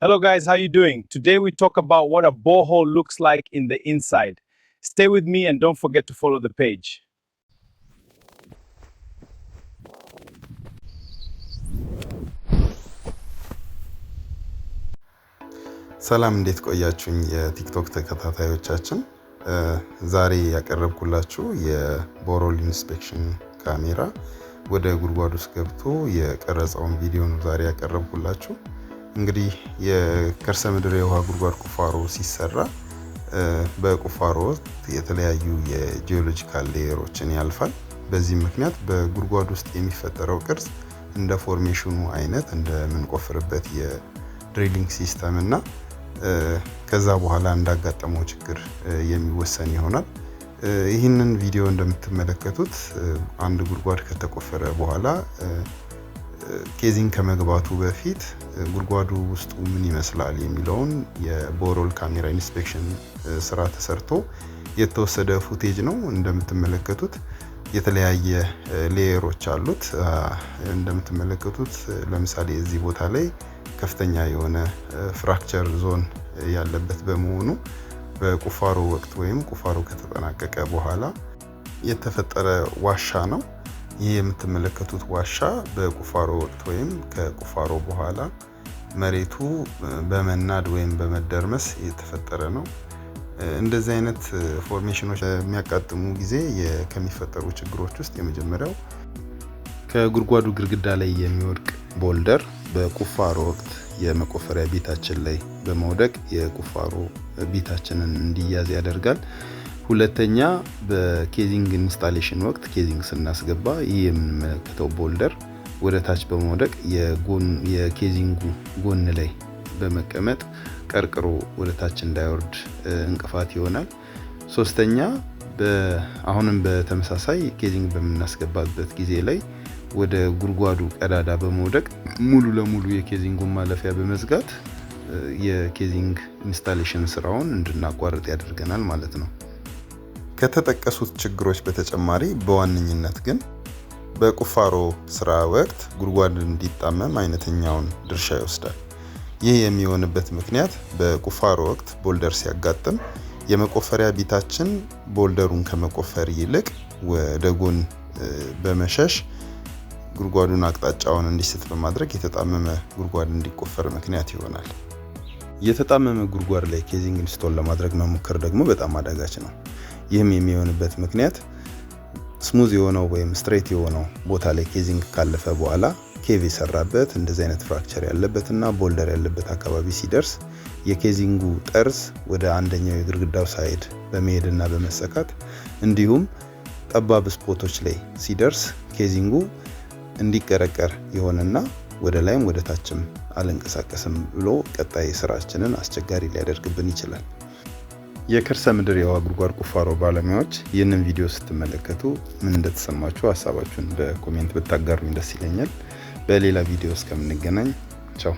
Hello guys, how you doing? Today we talk about what a borehole looks like in the inside. Stay with me and don't forget to follow the page. ሰላም፣ እንዴት ቆያችሁኝ? የቲክቶክ ተከታታዮቻችን፣ ዛሬ ያቀረብኩላችሁ የ borehole inspection ካሜራ ወደ ጉድጓድ ውስጥ ገብቶ የቀረጸውን ቪዲዮ ነው ዛሬ ያቀረብኩላችሁ። እንግዲህ የከርሰ ምድር የውሃ ጉድጓድ ቁፋሮ ሲሰራ በቁፋሮ ወቅት የተለያዩ የ geological layer ኦችን ያልፋል። በዚህም ምክንያት በጉድጓድ ውስጥ የሚፈጠረው ቅርጽ እንደ formation ኑ አይነት፣ እንደምንቆፍርበት የ drilling system እና ከዛ በኋላ እንዳጋጠመው ችግር የሚወሰን ይሆናል። ይህንን ቪዲዮ እንደምትመለከቱት አንድ ጉድጓድ ከተቆፈረ በኋላ casing ከመግባቱ በፊት ጉድጓዱ ውስጡ ምን ይመስላል የሚለውን የ borehole ካሜራ inspection ስራ ተሰርቶ የተወሰደ footage ነው። እንደምትመለከቱት የተለያየ layer ኦች አሉት። እንደምትመለከቱት ለምሳሌ እዚህ ቦታ ላይ ከፍተኛ የሆነ fracture zone ያለበት በመሆኑ በቁፋሮ ወቅት ወይም ቁፋሮ ከተጠናቀቀ በኋላ የተፈጠረ ዋሻ ነው። ይህ የምትመለከቱት ዋሻ በቁፋሮ ወቅት ወይም ከቁፋሮ በኋላ መሬቱ በመናድ ወይም በመደርመስ የተፈጠረ ነው። እንደዚህ አይነት formation ኖች በሚያጋጥሙ ጊዜ ከሚፈጠሩ ችግሮች ውስጥ የመጀመሪያው ከጉድጓዱ ግድግዳ ላይ የሚወድቅ boulder በቁፋሮ ወቅት የመቆፈሪያ bit ኣችን ላይ በመውደቅ የቁፋሮ bit ኣችንን እንዲያዝ ያደርጋል። ሁለተኛ፣ በ casing installation ወቅት casing ስናስገባ ይህ የምንመለከተው boulder ወደ ታች በመውደቅ የ casing ኡ ጎን ላይ በመቀመጥ ቀርቅሮ ወደ ታች እንዳይወርድ እንቅፋት ይሆናል። ሶስተኛ፣ አሁንም በተመሳሳይ casing በምናስገባበት ጊዜ ላይ ወደ ጉድጓዱ ቀዳዳ በመውደቅ ሙሉ ለሙሉ የ casing ኡን ማለፊያ በመዝጋት የ casing installation ስራውን እንድናቋርጥ ያደርገናል ማለት ነው። ከተጠቀሱት ችግሮች በተጨማሪ በዋነኝነት ግን በቁፋሮ ስራ ወቅት ጉድጓድ እንዲጣመም አይነተኛውን ድርሻ ይወስዳል። ይህ የሚሆንበት ምክንያት በቁፋሮ ወቅት boulder ሲያጋጥም የመቆፈሪያ bit ኣችን boulder ኡን ከመቆፈር ይልቅ ወደ ጎን በመሸሽ ጉድጓዱን አቅጣጫውን እንዲስት በማድረግ የተጣመመ ጉድጓድ እንዲቆፈር ምክንያት ይሆናል። የተጣመመ ጉድጓድ ላይ casing install ለማድረግ መሞከር ደግሞ በጣም አዳጋች ነው። ይህም የሚሆንበት ምክንያት smooth የሆነው ወይም straight የሆነው ቦታ ላይ casing ካለፈ በኋላ cave የሰራበት፣ እንደዚህ አይነት fracture ያለበትና boulder ያለበት አካባቢ ሲደርስ የ casing ኡ ጠርዝ ወደ አንደኛው የግድግዳው side በመሄድና በመሰካት፣ እንዲሁም ጠባብ spot ኦች ላይ ሲደርስ casing ኡ እንዲቀረቀር ይሆንና ወደ ላይም ወደ ታችም አልንቀሳቀስም ብሎ ቀጣይ ስራችንን አስቸጋሪ ሊያደርግብን ይችላል። የከርሰ ምድር የውሃ ጉድጓድ ቁፋሮ ባለሙያዎች፣ ይህንን ቪዲዮ ስትመለከቱ ምን እንደተሰማችሁ ሀሳባችሁን በ comment ብታጋሩኝ ደስ ይለኛል። በሌላ ቪዲዮ እስከምንገናኝ ቻው።